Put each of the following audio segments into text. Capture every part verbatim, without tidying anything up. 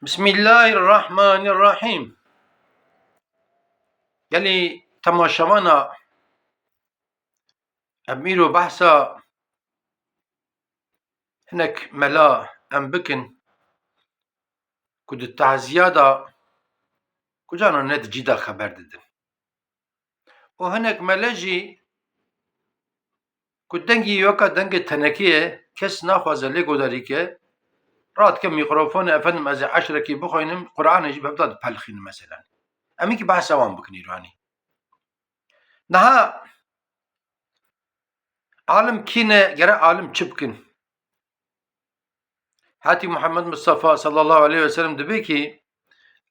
Bismillahirrahmanirrahîm. Gelî temaşevana, em îro behsa hinek mela em bikin ku di taziya de, ku cana ne di cî de xeber didin. Û hinek mele jî ku dengî weka dengê tenekê ye, kes naxwaze lê godarî ke, radike mîkrofonê, efendim, ez ê eşrekî bixwînim, Quranê jî bi hev de dipelixînim, meselen. Em ê kî behsa wan bikin îro, hanî. Niha alim kî ne, gere alim çi bikin? Hetî Muhammed Mustafa sallallahu aleyhi ve sellem dibê ki,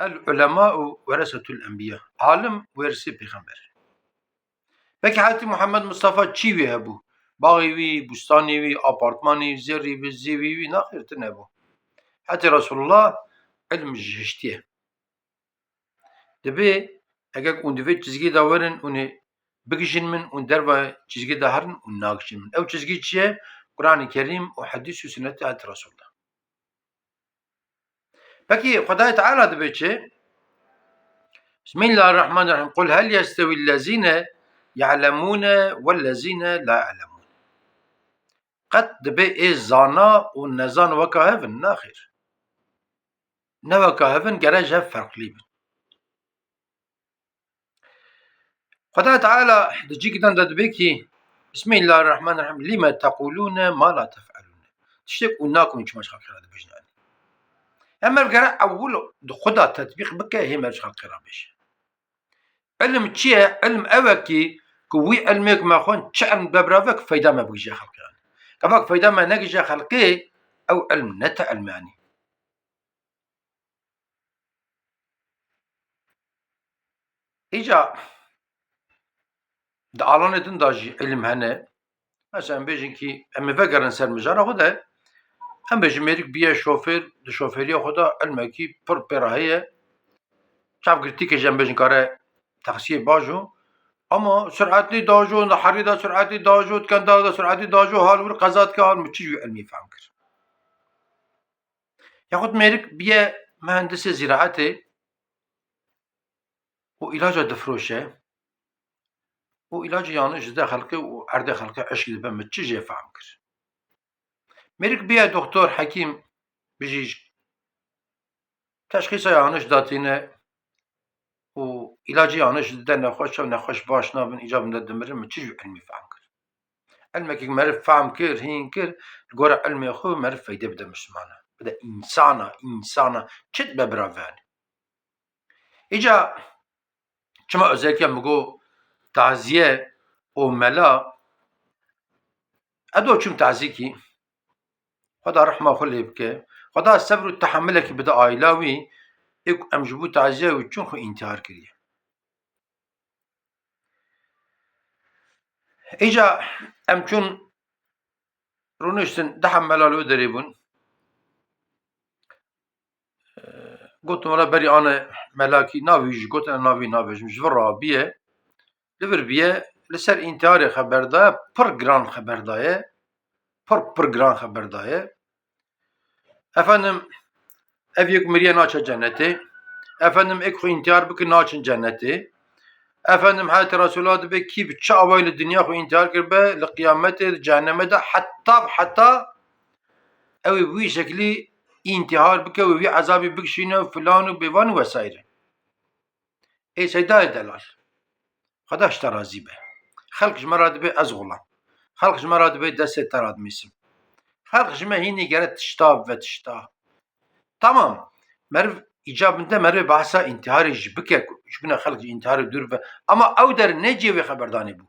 "El ulema'u weresetul enbiya." Alim wêrisê pêxember. Peki Hetî Muhammed Mustafa çî wî hebû? Baxê wî, bustanê wî, apartmanê wî, zêrî wî, zêwî wî, naxêr, tune bû. Hetî Resulullah ilm ji hiştiye. Dibê, eger hûn di vê çizgî de werin, hûn ê bigijin min, hûn derva çizgî de herin, hûn nagijin min. Ew çizgî çi ye? Quranê Kerîm û hedîs û sunnetê Hetî Resulullah. Peki Xwedayê Teala dibê çi? Bismillahirrahmanirrahîm. "Qul hel yestewî lezîne ya'lemûne wellezîne la ya'lemûn." Qet dibê ê zana û nezan weka hev in? Naxêr. Ne weka hev in, gere ji hev ferqlî bin. Xweda Teala di cîkî din de dibê kî, Bismillahirrahmanirrahîm, "Lime tequlûne ma la tef'elûne." Tiştek û nakin, çima ji xelkê re dibêjin, yanî. Em meriv gere ewil di xwe de tetbîq bike, hê meriv ji xelkê re bêje. Ilm çi ye? Ilm ew e kî, ku wî ilmê ku me xwend, çi ilm be birave, ku feyda me bigije xelkê, yanî. Gava ku feyda me negije xelkê, ew ilm ne te ilm, yanî. Îca di alanê din de jî îlim hene. Mesela em bêjin kî em ê vegerin ser mijara xwe de, em bêjin mêrik biye şofêr, di şofêriya xwe de îlmekî pir pê re heye. Çavgirtîkê jî em bêjin kare taksiyê bajo. Ama suretî dajo, di herî de suretî dajo, di kendara de suretî dajo, hal wir qeza dike, hal min çi jî îlmî fehm kir. Yaxud mêrik biye mühendisê zîraetê û îlaca difiroşe û îlacê yanlış dide xelkê û erdê xelkê eşk dibe, min çi jê fehm kir? Mêrik biye doktor, hekîm, bijîşk, teşxîsa yanlış datîne û îlacê yanlış dide nexweşa û nexweş baş nabin, îca bin de dimirin, min çi jî îlmî fehm kir? Îlmekî meriv fehm kir, hîn kir, li gora îlmê xwe meriv feyde bide mislimana, bide însana, însana, çi dibe bira ve, yanî. Îca çima özellikle min got taziye û mela, ez do çûm tazîkî, Xweda rehma xwe lê bike, Xweda sebr û tehemilekî bide aîla wî, ê ku em ji bo taziya wî çûn xwe întîhar kiriye. Îca em çûn rûniştin, deh mela li wê derê bûn. Gotin, wela berî ane melakî navê wî jî gotin, navê wî nabêjim, ji vir re biye, li vir biye, li ser întiharê xeber daye, pir giran xeber daye, pir, pir giran xeber daye. Efendim, ev yek miriye naçe cennetê. Efendim, ek xwe întihar bikin naçin cennetê. Efendim, heta Resulullah dibe kî bi çi awayî li dinya xwe întihar kiribe, li qiyametê, di cehennemê de heta, heta ew ê wî şeklî întihar bike û wî ezabî bikişîne û filan û bêvan û vesaire. Ê Seydayê delal. Xweda ji te razî be. Xelk ji me re dibê ez xulam. Xelk ji me re dibê destê te re dimîsim. Xelk ji me hînî gere tişta ve tişta. Tamam. Meriv îcab min de meriv behsa întiharê jî bike, ji bine xelk ji întiharê dûr be. Ama ew der ne cihê wê xeberdanê bû.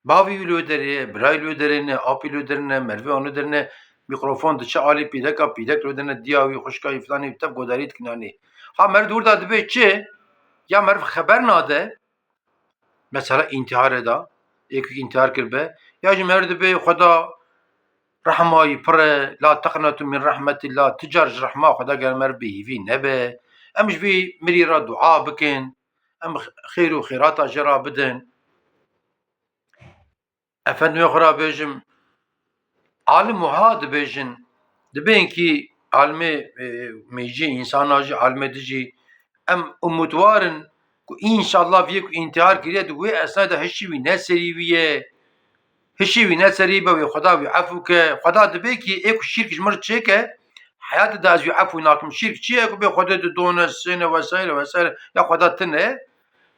Bavî wî li wê derê ye, birayî li wê derê ne, apî li wê derê ne, merivê wan li wê derê ne, mîkrofon diçe alî pîdeka, pîdek li wê derê ne, diya wî, xwişka wî, filanê wî, tev godarî dikin, yanî. Ha meriv di wir de dibê çi? Ya meriv xeber nade, mesela întiharê de, ê ku întihar kiribe, ya jî meriv dibê Xweda rehma wî pir e, la teqnetu min rehmetillah, tu car ji rehma Xweda gel meriv bêhîvî nebe, em ji vî mirî re dua bikin, em xêr û xêrata jê re bidin. Efendimê xwe re bêjim, alim wiha dibêjin, Dibên kî alimê, e, mêjî, însana jî, alimê din jî em umutwar in ku înşallah vê ku întihar kiriye di wê esnayê de hişî wî ne serî wî ye. Hişî wî ne serî be, wê Xweda wî efû ke. Xweda dibê kî ê ku şîrk ji min re çêke, heyatê de ez wî efû nakim. Şîrk çi ye ku bê Xwedê didone, sêne vesaire vesaire. Ya Xweda tune.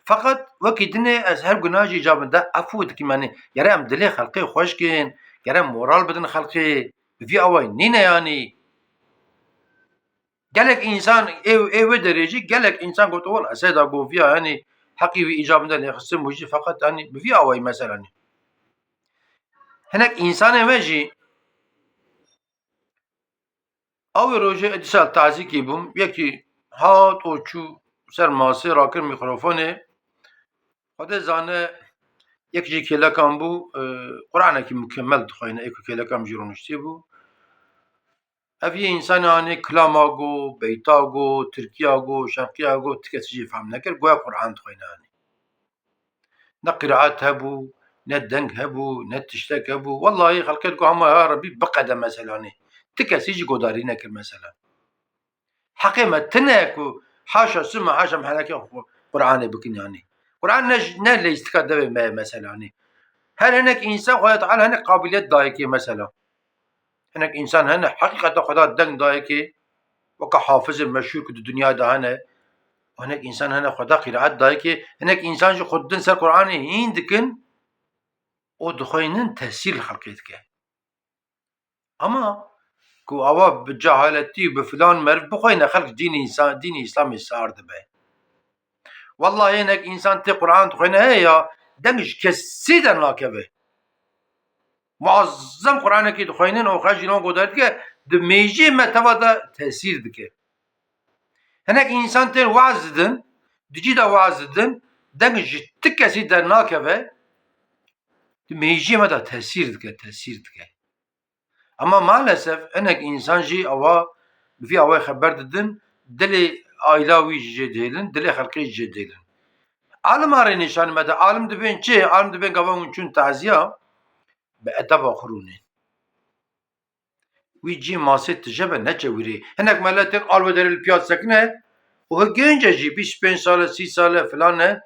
Feqet wekî dinê ez her gunah jî îcabin de efû dikim. Yanî gere em dilê xelkê xweş kin, gere moral bidin xelkê. Bi vî awayî nîne yanî. Gelek însan ê, ê wê derê jî gelek însan got, "Wela ez hê da goviya, yanî heqî wî îcabin de lêxistin bû jî, feqet yanî bi vî awayî mesela nî." Hinek însanê me jî, ew ê rojê dîsa tazîkî bûm, yekî hat û çû ser masê, rakir mîkrofonê. Xwedê zane, yek jî kêlekan bû, e, Quranekî mukemel dixweyne, ê ku kêlekan jî rûniştî bû. Ev yê însanê anî kilama got, beyta got, tirkiya got, şerqiya got, ti kesî jî fehm nekir, goya Quran dixweyne anî. Ne qiraet hebû, ne deng hebû, ne tiştek hebû. Wellahî xelkê digot hema ya Rebî biqede meselanê. Ti kesî jî godarî nekir mesela. Heqê me tune ye ku haşa sima haşa em henekê xwe Quranê bikin yanî. Quran ne, ne leyîstika devê me ye meselanê. Her hinek însan Xwedê Teala hinek qabiliyet dayikê mesela. Hinek însan hene, heqîqeten Xweda deng dayikê, weke hafizên meşhûr ku di dinyayê de hene. Hinek însan hene, Xweda qîraet dayikê. Hinek însan jî xwe didin ser Qur'anê hîn dikin û dixweynin tesîr li xelkê dike. Ama ku awa bi cehaletî û bi filan meriv bixweyne xelk dînê însan, dînê Îslamê sar dibe. Wellahî hinek însan tê Qur'an dixweyne heye ya deng ji kesî dernakeve. Muazzem Qur'anekî dixweynin û xwe jî nan godarî dike, di mêjiyê me teva de tesîr dike. Hinek însan tên waz didin, di cî de waz didin, deng ji ti kesî dernakeve, di mêjiyê me de tesîr dike, tesîr dike. Ama maalesef hinek însan jî awa, bi vî awayê xeber didin, dilê aîla wî jî jê dihêlin, dilê xelkê jî jê dihêlin. Alima rê nîşanî me de, alim dibên çi? Alim dibên gava hûn çûn taziya, bi edeba xwe rûnên. Wî cî masê tije be, neçe wîrê. Hinek meletên alwederê li piya disekine û hi gênc e jî, bîst pênc sal e, sî sal e, filan e.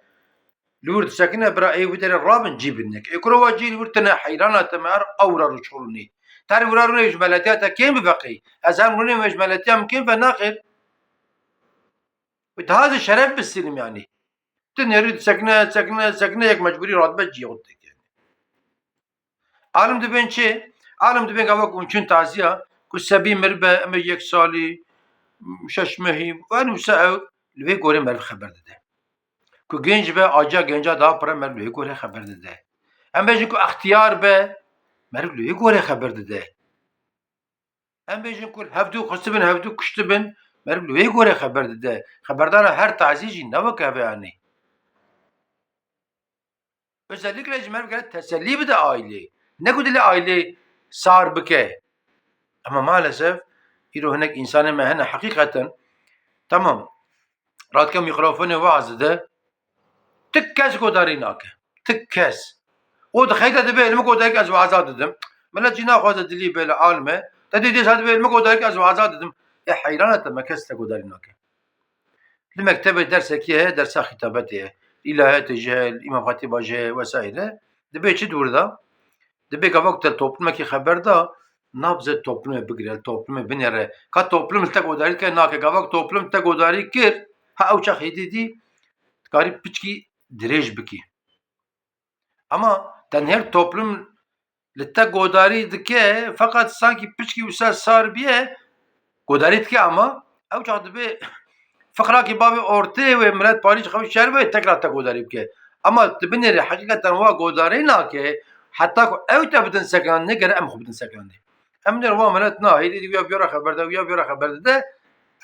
Li wir disekine, bira ê wî derê rabin cî bin nek. Ê kuro wa cî li wir tine, heyrana te me her ew wira rûçxurûnî. Ter wira rûnê ji meletiya te kêm biveqî. Ez her rûnê me ji meletiya min kêm ve naxêr. Wî daha zî şeref bisinim yanî. Tu nêrî disekine, sekine, sekine, yek mecbûrî radibe cî xwe têkê. Alim dibên çi? Alim dibên gava ku hûn çûn taziya, ku sebî miribe, em ê yek salî, şeş mehî, wan wisa ew li vê gorê meriv xeber dide. Ku gênc be, aciya gênca daha pir e, meriv li wê gorê xeber dide. Em bêjin ku extiyar be, meriv li wê gorê xeber dide. Em bêjin ku hevdû xistibin, hevdû kuştibin, meriv li wê gorê xeber dide. Xeberdana her tazî jî ne weke ev e anî. Özellikle ji meriv gerek tesellî bide aîlê. Ne ku dilê aîlê sar bike. Ama maalesef îro hinek însanê me hene heqîqeten, tamam, radike mîkrofonê waz dide, ti kes godarî nake. Ti kes. O dixeyte dibê, li min godarî ez waza didim. Milet jî naxwaze dilî bê li alime. Te dî dîsa dibê, li min godarî ez waza didim. Ê heyrana te me kes te godarî nake. Li mektebê dersekî heye, dersa xîtabetê ye. Îlahiyatê jî heye, Îmam Xetîba jî heye vesaire. Dibê çi di wir de? Dibê gava ku te li toplumekî xeber da, nabze toplumê bigire, li toplumê binêre. Ka toplum li te godarî dike, nake. Gava ku toplum te godarî kir, ha ew çax hêdî dî, dikarî piçkî dirêj bikî. Ama tenher toplum li te godarî dike, feqet sankî piçkî wisa sar biye, godarî dike ama ew çax dibê fiqrakî bavê ortê wê milet parî ji xew şer be, tekrar te godarî bike. Ama tu binêrî heqîqeten wa godarî nake, heta ku ew te bidin sekinandinê, gere em xwe bidin sekinandinê. Em nêr wa milet na, hêdî dî wîya biyora xeber de, wîya biyora xeber de.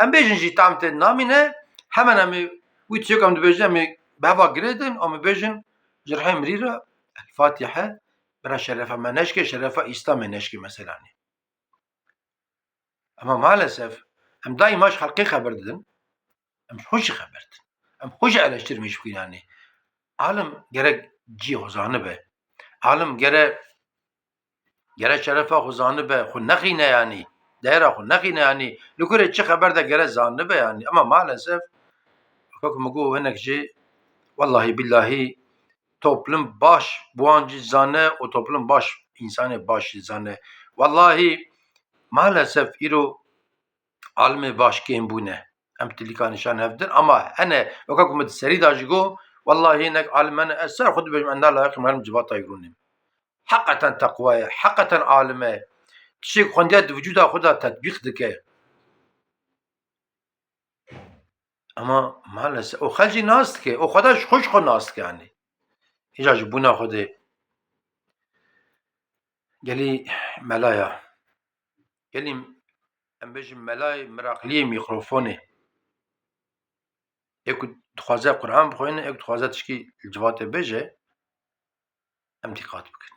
Em bêjin jî tam tê namîne, hemen em ê wî tiştek em dibêjin, em ê bi heva girêdin, em ê bêjin, Ji rihê mirî re El Fatihe, bira şerefa me neşke, şerefa Îslamê neşke meselanê. Ama maalesef em daîma ji xelkê xeber didin, em ji xwe jî xeber din. Em xwe jî eleştirmîş bikin yanî. Alim gerek cihê xwe zanibe. Alim gere, gere şerefa xwe zanibe, xwe nexîne yanî. dayera xwe nexîne, yanî li kurê çi xeber de gere zanibe yanî. Ama maalesef, wek min got hinek jî, wellahî billahî toplum baş bi wan jî zane û toplum baş, însanê baş jî zane. Wellahî maalesef îro alimê baş kêm bûne. Em tilîka nîşan hev din, ama hene, weke ku min di serî de jî got, wellahî hinek alim hene, ez ser xwe dibêjim, em ne layiqî herim civata yê rûnê. Heqeten teqwa ye, heqeten alim e. Tiştê ku xwendiye di vücuda xwe de tetbîq dike. Ama maalesef, o xel jî nas dike, o xwe de ji xwe ji xwe nas dike, yanî. Îja ji bûna xwe de. Gelî melaya. Gelî em bêjin melayê miraqliyê mîkrofonê. Ê ku dixwaze Quran bixwîne, ê ku dixwaze tişkî li civatê bêje, em dîqat bikin.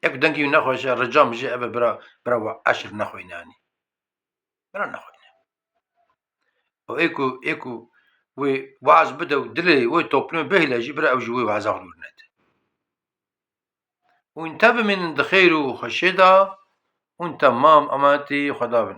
Ê ku dengê wî nexweş e, rica min jî ev e, bira, bira we eşir nexwîne, yanî. Bira nexwîne. Û ê ku, ê ku wê waz bide û dilê wê toplumê bihêle jî, bira ew ji wê waza xwe dûr nede. Hûn tevimînin di xêr û xweşiyê de, hûn temam emanetî Xweda bin.